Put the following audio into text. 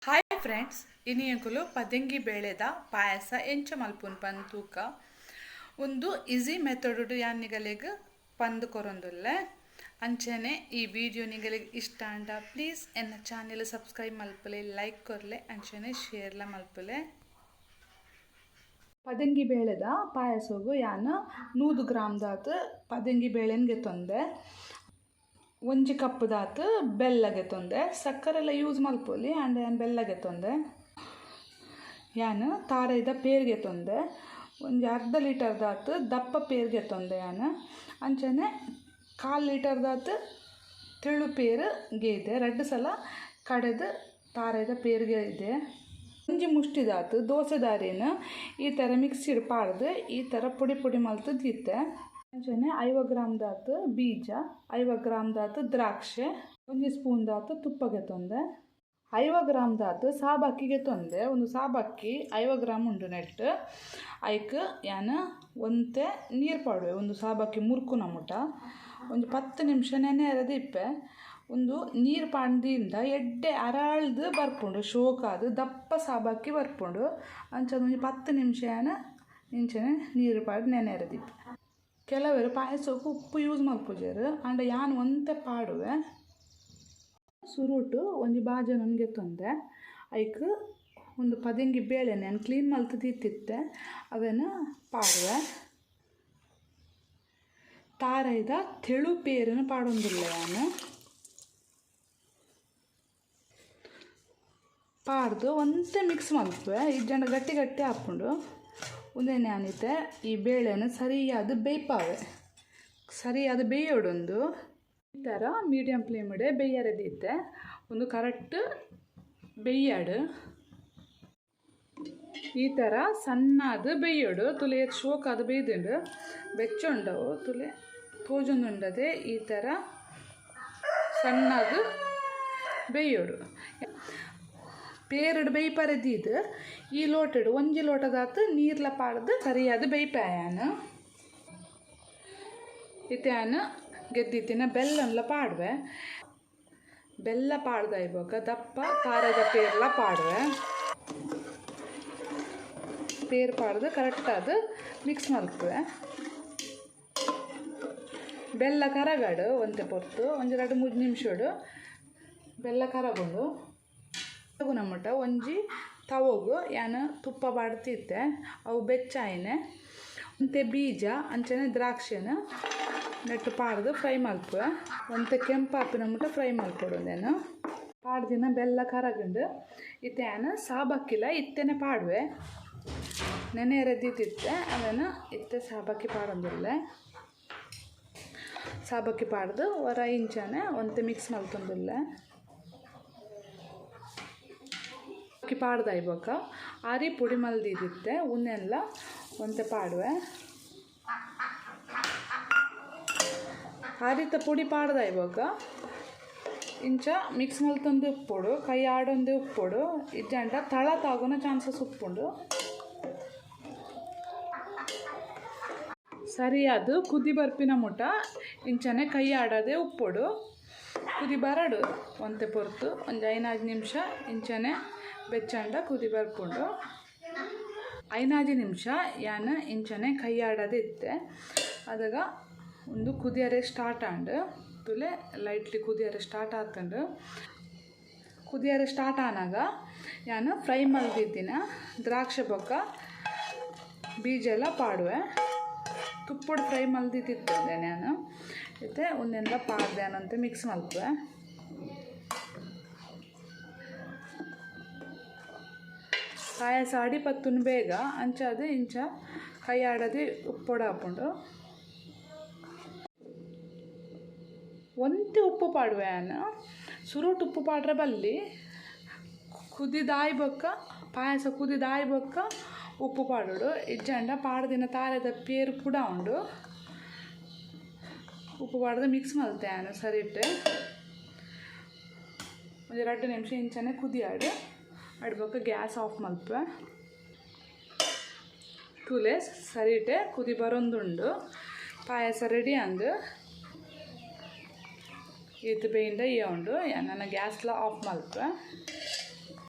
Hi friends, ಇನಿಯಂಕುಲು ಪದೆಂಗಿ ಬೇಳೆದ payasa ಎಂಚ ಮಲ್ಪುನ್ ಪಂದ್ ತೂಕ. ಉಂದು ಈಸಿ ಮೆಥಡ್ ಯಾನ್ ನಿಗಲೆಗ್ ಪಂದ್ ಕೊರೊಂದುಲ್ಲೆ. ಅಂಚನೆ ಈ ವಿಡಿಯೋ ನಿಗಲೆಗ್ ಇಷ್ಟ ಆಂಡ ಪ್ಲೀಸ್ ಎನ್ನ ಚಾನೆಲ್ ಸಬ್ಸ್ಕ್ರೈಬ್ ಮಲ್ಪುಲೆ, ಲೈಕ್ ಕೊರ್ಲೆ, ಅಂಚನೆ ಶೇರ್ಲ ಮಲ್ಪುಲೆ. ಪದೆಂಗಿ ಬೇಳೆದ ಪಾಯಸೊಗು ಯಾನ್ 100 ಗ್ರಾಮ್ ದಾತ್ ಪದೆಂಗಿ ಬೇಳೆನ್ ಗೆತೊಂದೆ, ಒಂಜಿ ಕಪ್ ದಾತ್ ಬೆಲ್ಲ ಗೆತೊಂದೆ, ಸಕ್ಕರೆಲ್ಲ ಯೂಸ್ ಮಲ್ಪೊಲಿ ಆಂಡ ಯಾನ್ ಬೆಲ್ಲ ಗೆತೊಂದೆ. ಯಾನ್ ತಾರೈದ ಪೇರ್ ಗೆತೊಂದೆ, ಒಂಜಿ ಅರ್ಧ ಲೀಟರ್ ದಾತ್ ದಪ್ಪ ಪೇರ್ ಗೆತೊಂದೆ ಯಾನ್. ಅಂಚನೆ 1/4 ಲೀಟರ್ ದಾತ್ ತೆಳು ಪೇರ್ ಗೇದೆ, 2 ಸಲ ಕಡೆದು ತಾರೈದ ಪೇರ್ ಗೇದೆ. ಒಂಜಿ ಮುಷ್ಟಿದಾತ್ ದೋಸೆದಾರಿನ ಈ ಥರ ಮಿಕ್ಸಿಡ್ ಪಾಡ್ದು ಈ ಥರ ಪೊಡಿ ಪೊಡಿ ಮಲ್ತು ದೀತೆ. ಅಂಚನೆ 50 ಗ್ರಾಮ್ ದಾತ್ ಬೀಜ, 50 ಗ್ರಾಮ್ ದಾತ್ ದ್ರಾಕ್ಷೆ, ಒಂಜಿ ಸ್ಪೂನ್ ದಾತ್ ತುಪ್ಪ ಗೆತೊಂದೆ, 50 ಗ್ರಾಮ್ ದಾತ್ ಸಾಬಕ್ಕಿ ಗೆತೊಂದೆ. ಒಂದು ಸಾಬಕ್ಕಿ 50 ಗ್ರಾಮ್ ಉಂಡು ನೆಟ್. ಐಕ್ ಯಾನ್ ಒಂತೆ ನೀರು ಪಾಡುವೆ, ಒಂದು ಸಾಬಕ್ಕಿ ಮುರ್ಕುನ ಮುಟ ಒಂಜಿ 10 ನಿಮಿಷ ನೆನೆ ಇಪ್ಪೆ. ಒಂದು ನೀರು ಪಾಡ್ದಿಂದ ಎಡ್ಡೆ ಅರಾಳ್ದು ಬರ್ಪುಂಡು, ಶೋಕಾದು ದಪ್ಪ ಸಾಬಕ್ಕಿ ಬರ್ಪುಂಡು. ಅಂಚ ಒಂಜಿ 10 ನಿಮಿಷ ಯಾನ್ ಇಂಚನೆ ನೀರು ಪಾಡ್ ನೆನೆ ಇಪ್ಪೆ. ಕೆಲವರು ಪಾಯಸಕ್ಕೆ ಉಪ್ಪು ಯೂಸ್ ಮಲ್ಪುಜೆರ್, ಆಂಡ ಯಾನ್ ಒಂತೆ ಪಾಡುವೆ. ಸುರುಟು ಒಂಜಿ ಬಾಜನನ್ ಗೆತೊಂದೆ, ಐಕ್ ಒಂದು ಪದೆಂಗಿ ಬೇಳೆನೆ ಯಾನ್ ಕ್ಲೀನ್ ಮಲ್ತ್ ದೀತಿತ್ತೆ ಅವೆನ್ ಪಾಡುವೆ. ತಾರೈದ ತೆಳು ಪೇರನ್ನು ಪಾಡೊಂದುಲ್ಲೆ ಯಾನ್. ಪಾಡ್ದು ಒಂತೆ ಮಿಕ್ಸ್ ಮಲ್ಪುವೆ, ಇಜ್ಜಂಡ ಗಟ್ಟಿ ಗಟ್ಟಿ ಆಪುಂಡು. ಉಂದೆನೆ ಯಾನಿತ್ತೆ ಈ ಬೇಳೆನ ಸರಿಯಾದ ಬೇಯ್ಪಾವೆ, ಸರಿಯಾದ ಬೇಯೋಡೊಂದು. ಈ ಥರ ಮೀಡಿಯಮ್ ಫ್ಲೇಮಿಡೆ ಬೇಯರೆ ದೀತೆ, ಒಂದು ಕರೆಕ್ಟ್ ಬೇಯಾಡು. ಈ ಥರ ಸಣ್ಣದು ಬೇಯೋಡು, ತುಲೆ ಶೋಕಾದ ಬೇಯ್ದುಂಡು ಬೆಚ್ಚುಂಡವು ತುಲೆ ತೋಜೊಂದುಂಡದೆ. ಈ ಥರ ಸಣ್ಣದು ಬೇಯೋಡು. ಪೇರಡು ಬೇಯ್ಪರೆ ದೀದು ಈ ಲೋಟಡು ಒಂಜಿ ಲೋಟದಾತ್ ನೀರ್ಲ ಪಾಡ್ದು ಸರಿಯಾದ ಬೇಯ್ಪಾಯಾನ. ಇತ್ತೆ ಯಾನ್ ಗೆದ್ದಿತ್ತಿನ ಬೆಲ್ಲನ್ಲ ಪಾಡುವೆ. ಬೆಲ್ಲ ಪಾಡ್ದ ಇವಾಗ ದಪ್ಪ ತಾರದ ಪೇರ್ಲ ಪಾಡುವೆ. ಪೇರ್ ಪಾಡ್ದು ಕರೆಕ್ಟಾದ ಮಿಕ್ಸ್ ಮಲ್ಪುವೆ. ಬೆಲ್ಲ ಕರಗಾಡು ಒಂತೆ ಪೊರ್ತು, ಒಂಜಿ 2-3 ನಿಮಿಷಡು ಬೆಲ್ಲ ಕರಗೊಂಡು. ನಮ್ಮಟ ಒಂಜಿ ತವಗು ಯಾನ್ ತುಪ್ಪ ಪಾಡ್ತಿತ್ತೆ, ಅವು ಬೆಚ್ಚಾಯಿನೆ. ಒಂತೆ ಬೀಜ ಅಂಚನೆ ದ್ರಾಕ್ಷಿನ ನೆಟ್ಟು ಪಾಡ್ದು ಫ್ರೈ ಮಲ್ಪುವೆ. ಒಂತೆ ಕೆಂಪಾಪಿನ ಮುಟ ಫ್ರೈ ಮಲ್ಪೊಡು. ಒಂದೇನು ಪಾಡ್ದಿನ ಬೆಲ್ಲ ಕರಗುಂಡು. ಇತ್ತೆ ಯಾನ್ ಸಾಬಕ್ಕಿಲ ಇತ್ತೆನೆ ಪಾಡುವೆ, ನೆನೆ ದೀತಿತ್ತೆ ಅವೆನ ಇತ್ತೆ ಸಾಬಕ್ಕಿ ಪಾಡೊಂದುಲ್ಲೆ. ಸಾಬಕ್ಕಿ ಪಾಡ್ದು ಒರ ಇಂಚನೆ ಒಂತೆ ಮಿಕ್ಸ್ ಮಲ್ತೊಂದುಲ್ಲೆ. ಪಾಡ್ದ ಇವಾಗ ಆರಿ ಪೊಡಿ ಮಲ್ದಿದ್ದಿತ್ತೆ ಉನ್ನೆಲ್ಲ ಒಂತೆ ಪಾಡುವೆ. ಆರಿತ ಪೊಡಿ ಪಾಡ್ದ ಇವಾಗ ಇಂಚ ಮಿಕ್ಸ್ ಮಲ್ತೊಂದು ಉಪ್ಪೊಡು, ಕೈ ಆಡೊಂದು ಉಪ್ಪೊಡು, ಇಜ್ಜಂಡ ತಳ ತಾಗುನ ಚಾನ್ಸಸ್ ಉಪ್ಪುಂಡು. ಸರಿಯಾದ ಕುದಿ ಬರ್ಪಿನ ಮುಟ ಇಂಚನೆ ಕೈ ಆಡದೆ ಉಪ್ಪೊಡು. ಕುದಿ ಬರಡು ಒಂತೆ ಪೊರ್ತು, ಒಂಜಿ 5 ನಿಮಿಷ ಇಂಚನೆ ಬೆಚ್ಚಂಡ ಕುದಿ ಬರ್ಪುಂಡು. 5 ನಿಮಿಷ ಯಾನ್ ಇಂಚನೆ ಕೈ ಆಡದೆ ಇತ್ತೆ. ಅದಾಗ ಒಂದು ಕುದಿಯರೆ ಸ್ಟಾರ್ಟ್ ಆಂಡ್, ತುಲೆ ಲೈಟ್ಲಿ ಕುದಿಯರೆ ಸ್ಟಾರ್ಟ್ ಆತಂಡು. ಕುದಿಯರೆ ಸ್ಟಾರ್ಟ್ ಆನಾಗ ಯಾನ್ ಫ್ರೈ ಮಲ್ದಿದ್ದಿನ ದ್ರಾಕ್ಷಿ ಬೊಕ್ಕ ಬೀಜ ಎಲ್ಲ ಪಾಡುವೆ. ತುಪ್ಪಡು ಫ್ರೈ ಮಲ್ದಿದ್ದಿತ್ತೆ ನಾನು. ಇತ್ತೆ ಒಂದೆಲ್ಲ ಪಾಡ್ದೆ ಅನ್ನಂತೆ ಮಿಕ್ಸ್ ಮಲ್ಪುವೆ. ಪಾಯಸ ಅಡಿ ಪತ್ತುನು ಬೇಗ ಅಂಚಾದ ಇಂಚ ಕೈ ಆಡದೆ ಉಪ್ಪೊಡು ಹಾಪುಂಡು. ಒಂತೆ ಉಪ್ಪು ಪಾಡುವೆ ಯಾನ್, ಸುರುಟು ಉಪ್ಪು ಪಾಡ್ರೆ ಬಲ್ಲಿ, ಕುದಿದಾಯ್ ಬೊಕ್ಕ ಪಾಯಸ ಕುದಿದಾಯ್ ಬೊಕ್ಕ ಉಪ್ಪು ಪಾಡೋಡು. ಇಜ್ಜಂಡ ಪಾಡ್ದಿನ ತಾರೆದ ಪೇರು ಪುಡ ಉಂಡು. ಉಪ್ಪು ಪಾಡ್ದು ಮಿಕ್ಸ್ ಮಲ್ತೆ ಯಾನ್ ಸರಿಟೆ. ಒಂಜಿ 2 ನಿಮಿಷ ಇಂಚನೆ ಕುದಿಯಾಡು. ಅಡ್ಬೊಕ್ಕ ಗ್ಯಾಸ್ ಆಫ್ ಮಲ್ಪುವೆ. ತುಲೆ ಸರಿಟೆ ಕುದಿ ಬರೊಂದುಂಡು. ಪಾಯಸ ರೆಡಿ ಅಂದು. ಈತ್ ಬೇಯಿಂದ ಈ ಉಂಡು. ನನ್ನ ಗ್ಯಾಸ್ಲ ಆಫ್ ಮಲ್ಪುವೆ.